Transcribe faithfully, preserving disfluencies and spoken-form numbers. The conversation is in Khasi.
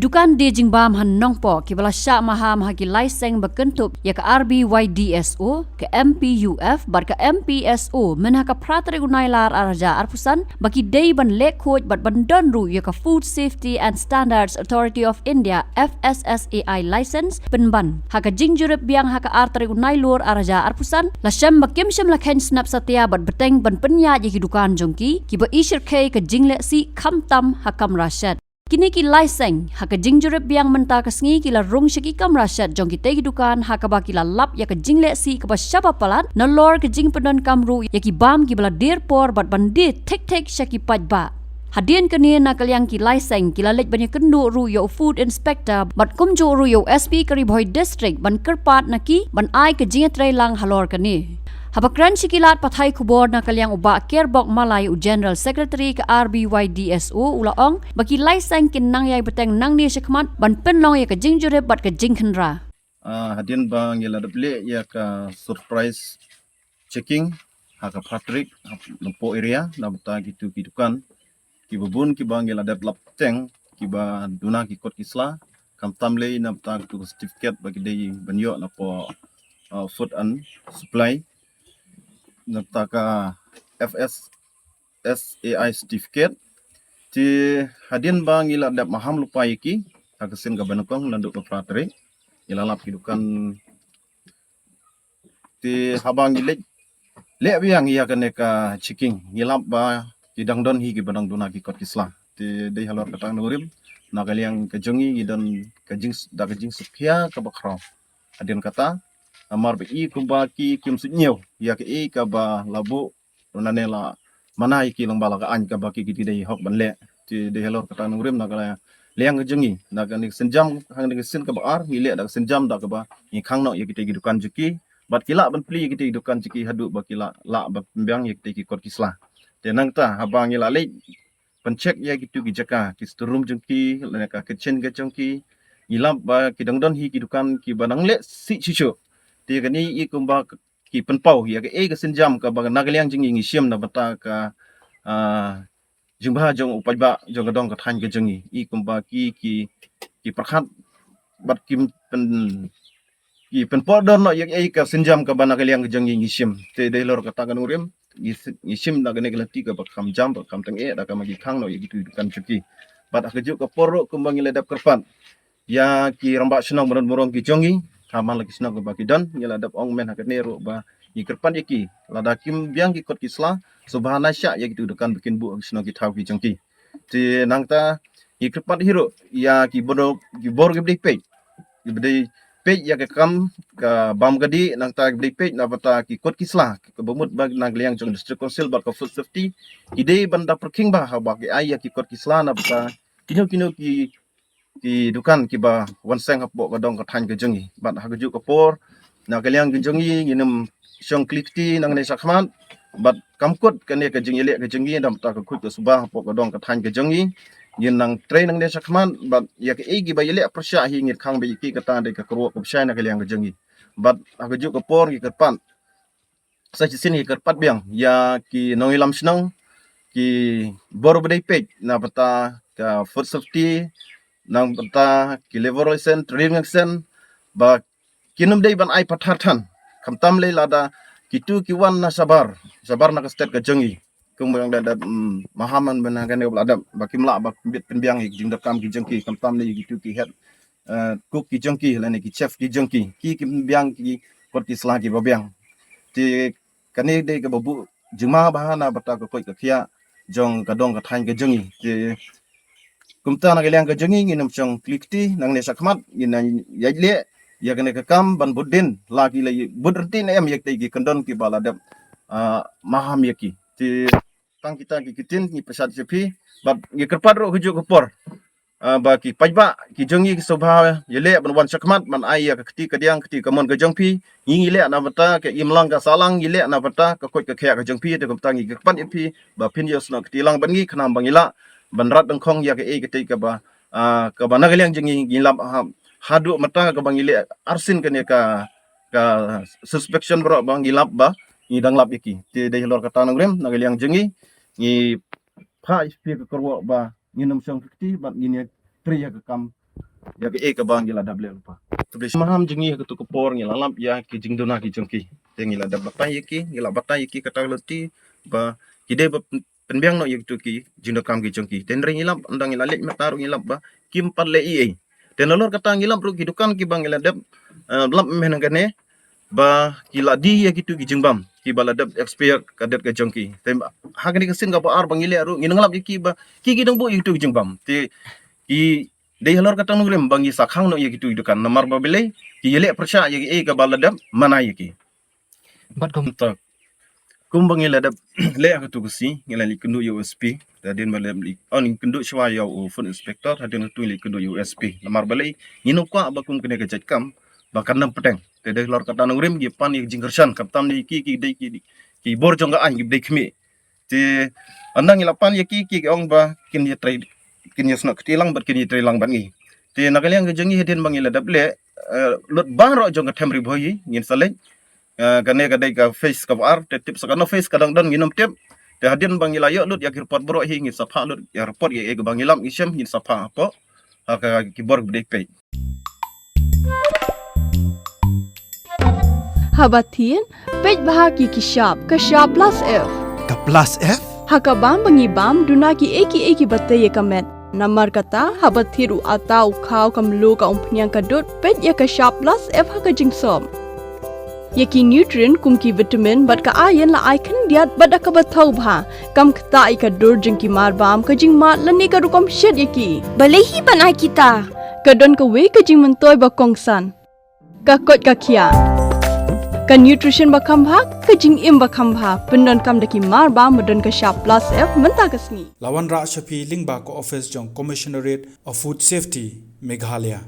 Dukan die jingbam ha Nongpoh kiba la shah maham ha ki laiseng ba kynthup ïa ka R B Y D S O, ka M P U F bad ka M P S O mynha ka phra tarik u Nailar ar hajar arphew san ba ki dei ban leh khuid bad ban don ruh ïa ka Food Safety and Standards Authority of India, F S S A I license, pynban ha ka jingjurip biang ha ka ar tarik u Nailur ar hajar arphew san la shem ba kim shym la kheiñ snap satia bad bteng ban pynïaid ïa ki dukan jong ki kiba i shyrkhei ka jingleh sih khamtam ha kamra shet. Kine ki laiseng ha ka jingjurip biang mynta ka sngi ki la rung sha ki kamra shet jong kitei ki dukan ha kaba ki la lap ïa ka jingleh sih kaba shaba palat nalor ka jingpyndonkam ruh ïa ki bam kiba la dier por bad ban die thik thik sha ki paidbah. Hadien kane na ka liang ki laiseng ki la leit ban ïakynduh ruh ïa u Food Inspector bad kumjuh ruh ïa u S P ka Ri Bhoi District ban kyrpad na ki ban ai ka jingïatreilang halor kane. Haba kren sha ki lad pathai khubor na ka liang u Bah Kerbok Malai, u General Secretary ka R B Y D S O, u la ong ba ki laiseng kin nang ïai bteng nangne shakhmat ban pynlong ïa ka jingjurip bad ka jingkhynra. Ah, hadien ba ngi la dep leh ïa ka surprise checking ha ka phra tarik ha Nongpoh area, na bynta kitu ki dukan kiba bun kiba ngi la dep lap teng kiba duna ki kot ki sla, khamtam lei na bynta kitu ki certificate ba ki dei ban ïoh na poh, ah, food and supply, na bynta ka F S S A I certificate. Te hadien ba ngi la dep maham lypa ïa ki ha ka sien kaba nyngkong naduh ka phra tarik, ngi la lap ki dukan. Te haba ngi leit leh biang ïa kane ka checking, ngi lap ba ki dang don hi kiba dang duna ki kot ki sla. Te dei halor kata ka nongrim, na ka liang ka jong ngi ngi don ka jing, da ka jingsngewkhia kaba khraw. Hadien kata, namar ba i kumba ki kim suidñiew ïa kaei kaba la buh, ruh nane la mana ïa ki lyngba la ka aiñ kaba ki, ki dei hok ban leh. Te dei halor kata ka nongrim, na ka liang ka jong ngi, na kane ka sienjam, ha kane ka sien kaba ar, ngi leh da ka sienjam da kaba ngi khang noh ïa kitei ki dukan jong ki bad ki lah ban plie ïa kitei ki dukan jong ki haduh ba ki lah, lah ban pynbiang ïa kitei ki kot ki sla. Te nangta haba ngi la leit pyncheck ïa kitu ki jaka, ki store room jong ki lane ka kitchen ka jong ki, ngi lap ba ki dang don hi ki dukan kiba nang leh sih shisha. Te kane i kumba ki pynpaw ïa kaei ka sienjam kaba na ka liang jong ngi ngi shim na bynta ka, ah, jingbha jong u paidbah jong ka dong ka thaiñ ka jong ngi. I kumba ki, ki, ki pyrkhat bad ki pyn, ki pynpordor noh ïa kaei ka sienjam kaba na ka liang ka jong ngi ngi shim. Te dei halor kata ka nongrim, ngi, ngi shim na kane ka lynti kaba kham jam bad kham tyngeh da kaba ngi khang noh ïa kitu ki dukan jong ki. Bad ha kajuh ka por ruh kumba ngi la dep kyrpad ïa ki rangbah shnong ba don burom ki jong ngi ha man la ki shnong kaba ki don, ngi la dep ong mynta ha kane ruh ba ngi kyrpad ïa ki, lada kim biang ki kot ki sla, sngewbha na shah ïa kitu ki dukan ba kin buh ha ki shnong ki thaw ki jong ki. Te nangta ngi kyrpad hi ruh ïa ki bor, ki bor kiba dei peit, kiba dei peit ïa ka kam ka bam ka dih, nangta kiba dei peit na bynta ki kot ki sla, kaba mut ba na ka liang jong District Council bad ka Food Safety ki dei ban da pyrkhing bha haba ki ai ïa ki kot ki sla na bynta kino kino ki, ki dukan kiba wan seng hapoh ka dong ka thaiñ ka jong ngi. Bad ha kajuh ka por na ka liang ka jong ngi ngin ym shong kli kti nangne shakhmat, bad kam kut kane ka jingïaleh ka jong ngi da bynta ka khuid ka suba hapoh ka dong ka thaiñ ka jong ngi, ngin nang trei nangne shakhmat bad ïa kaei kiba ïaleh pyrshah hi ngin khang beit ïa ki, kata dei ka kyrwoh kaba shai na ka liang ka jong ngi. Bad ha kajuh ka por ngi kyrpad sa shisien ngi kyrpad biang ïa ki nongïalam shnong, ki bor ba dei peit na bynta ka Food Safety, na bynta ki Labour License, Trading License, ba kin ym dei ban ai pathar than, khamtam lei lada kitu ki wan na shabar, shabar na ka state ka jong ngi. Kumba ong da, da, mm, maham mynta kane ba la dep ba kim lah ba bit pynbiang ïa ki jingdonkam ki jong ki, khamtam lei kitu ki head, eh, cook ki jong ki lane ki chef ki jong ki, ki kim biang ki kot ki sla kiba biang. Te kane dei kaba buh jingma bha na bynta ka koit ka khiah jong ka dong ka thaiñ ka jong ngi. Te kumta na ka liang ka jong ngi ngin ym shong kli kti nangne shakhmat, ngin nang ïaid leh ïa kane ka kam ban bud dien, la ki la bud ryntih ne em ïa kitei ki kyndon kiba la dep, ah, maham ïa ki. Te tang kita ki ktien ngi pynshad sha phi bad ngi kyrpad ruh ha kajuh ka por, ah, ba ki paidbah ki jong ngi ki sngewbha ïaleh ban wan shakhmat ban ai ïa ka kti kadiang, kti kamon ka jong phi. Ngi ngi leh na bynta ka imlang ka sahlang, ngi leh na bynta ka koit ka khiah ka jong phi. Te kumta ngi kyrpad ïa phi ba phin ïohsngew kti lang bad ngi khnang ba ngi lah ban rat dyngkhong ïa kaei kata kaba, ah, kaba na ka liang jong ngi ngi lap ha, haduh mynta kaba ngi leh arsien kane ka, ka suspension baroh ba ngi lap ba ngi dang lap ïa ki. Te dei halor kata nongrim na ka liang jong ngi ngi phah ïa phi ka kyrwoh ba ngin ym shong kti bad ngin ïa trei ïa ka kam ïa kaei kaba ngi la dep leh lypa. Te maham jong ngi ha kato ka por ngi la lap ïa ki jingduna ki jong ki. Te ngi la dep batai ïa ki, ngi la batai ïa ki kata ka lynti ba ki dei ba pynbiang noh ïa kito ki jingdonkam ki jong ki. Te hynrei ngi lap, ynda ngi la leit mynta ruh ngi lap ba kim pat leh ei ei. Te nalor kata ngi lap ruh ki dukan kiba ngi la dep, eh, lap mynhynnin kane ba ki la die ïa kito ki jingbam kiba la dep expire ka date ka jong ki. Te ha kane ka sien kaba ar ba ngi leh ruh ngi nang lap ïa ki ba ki ki dang buh ïa kito ki jingbam. Te ki dei halor kata nongrim ba ngi sa khang noh ïa kito ki dukan namar ba balei ki ïaleh pyrshah ïa kiei kaba la dep mana ïa ki. Bad kum ta, kumba ngi la dep leh ha kato ka sngi, ngi la leit kynduh ïa u S P. Te hadien ba la dep leit, oh, ngi kynduh shuwa ïa u Food Inspector, hadien kato ngi leit kynduh ïa u S P. Namar balei, ngi nang kwah ba kum kane ka jait kam ba kan ym pdeng. Te dei halor kata nongrim ngi pan ïa ka jingkyrshan, khamtam ne ki, ki dei ki, ki bor jong ka aiñ ki dei khmih. Te ynda ngi la pan ïa ki, ki ong ba kin ïatrei, kin ïasnoh kti lang bad kin ïatrei lang bad ngi. Te na ka liang ka jong ngi hadien ba ngi la dep leh, eh, lut baroh jong ka them Ri Bhoi hi ngin sa leit. Eh, kane ka dei ka phase kaba ar, te tip sa kano phase ka dang don ngin ym tip. Te hadien ba ngi la ïoh lut ïa ki report baroh hi ngin sa phah lut ïa report ïa, ïa kaba ngi lap ngi shem ngin sa phah hapoh ha ka ki bor ba dei peit. Haba thied, peit bha ki ki shap, ka shap plus F. Ka plus F? Ha ka bam ba ngi bam, duna kiei kiei kiba tei ïa ka met. Namar kata, haba thied u atta, u khaw, ka mluh, ka umphniang, ka dud, peit ïa ka shap plus F ha ka jingsop. Ïa ki nutrient kum ki vitamin bad ka iron la ai khyndiat bad da kaba thaw bha. Kam ktah ïa ka dur jong ki mar bam, ka jingmad lane ka rukom shet ïa ki. Balei hi ban ai kita? Ka don kawei ka jingmyntoi ba kongsan. Ka koit ka khiah. Ka nutrition ba kham bha, ka jingim ba kham bha. Pyndonkam da ki mar bam ba don ka shap plus F mynta ka sngi. La wanrah sha phi lyngba ka office jong Commissionerate of Food Safety, Meghalaya.